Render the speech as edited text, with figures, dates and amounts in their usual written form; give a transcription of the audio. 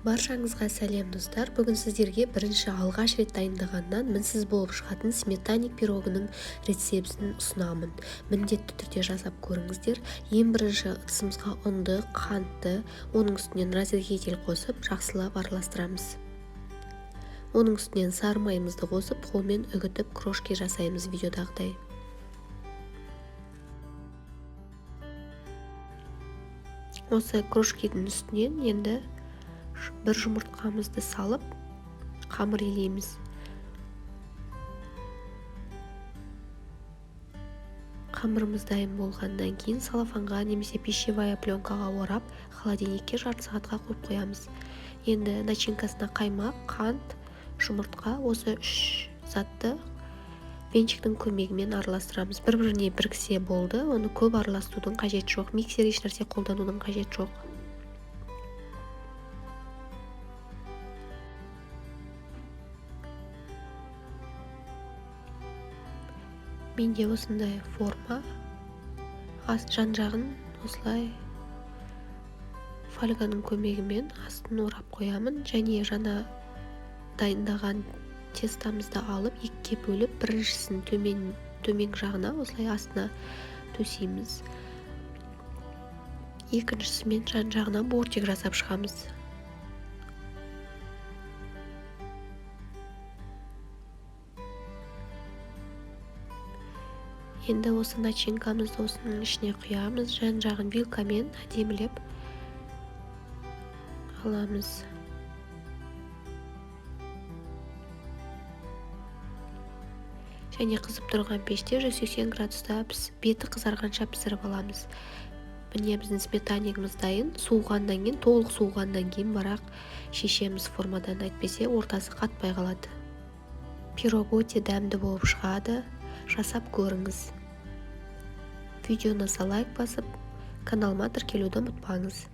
Баршаңызға сәлем, достар! Бүгін сіздерге бірінші алғаш рет дайындағаннан мінсіз болып шығатын сметанник пирогының рецептін ұсынамын. Міндетті түрде жасап көріңіздер. Ең бірінші ыдысымызға ұнды, қантты, оның үстінен разрыхлитель қосып, жақсылап араластырамыз. Оның үстінен сары майымызды қосып, қолмен үгітіп, крошки жасаймыз видеодағыдай. Осы крошкидің үстінен енді бір жұмыртқамызды салып, қамыр илейміз. Қамырымыз дайын болғаннан кейін целлофанға немесе пищевая пленкаға орап, холодильникке жарты сағатқа қойып қоямыз. Енді начинкасына қаймақ, қант, жұмыртқа, осы үш затты венчиктің көмегімен араластырамыз. Бір-біріне біріксе болды, оны көп араластырудың қажеті жоқ, миксер, ешнәрсе қолданудың қажеті жоқ. Менде осындай форма, жан-жағын осылай фольганың көмегімен астын орап қоямын және жаңа дайындаған тестамызды алып, екіге бөліп, біріншісін төмен жағына, осылай астына төсейміз. Екіншісімен жан-жағына бортик жасап шығамыз. Енді осы начинкамызды осының ішіне құямыз, жан-жағын вилкамен әдемілеп аламыз. Және қызып тұрған пеште 180 градуста беті қызарғанша пісіріп аламыз. Міне, біздің сметанигіміз дайын. Суығаннан кейін, толық суығаннан кейін бірақ шешеміз формадан, әйтпесе ортасы қатпай қалады. Пирог өте дәмді болып шығады. Жасап көріңіз. Видеоны лайк басып, каналыма тіркелуді ұмытпаңыз.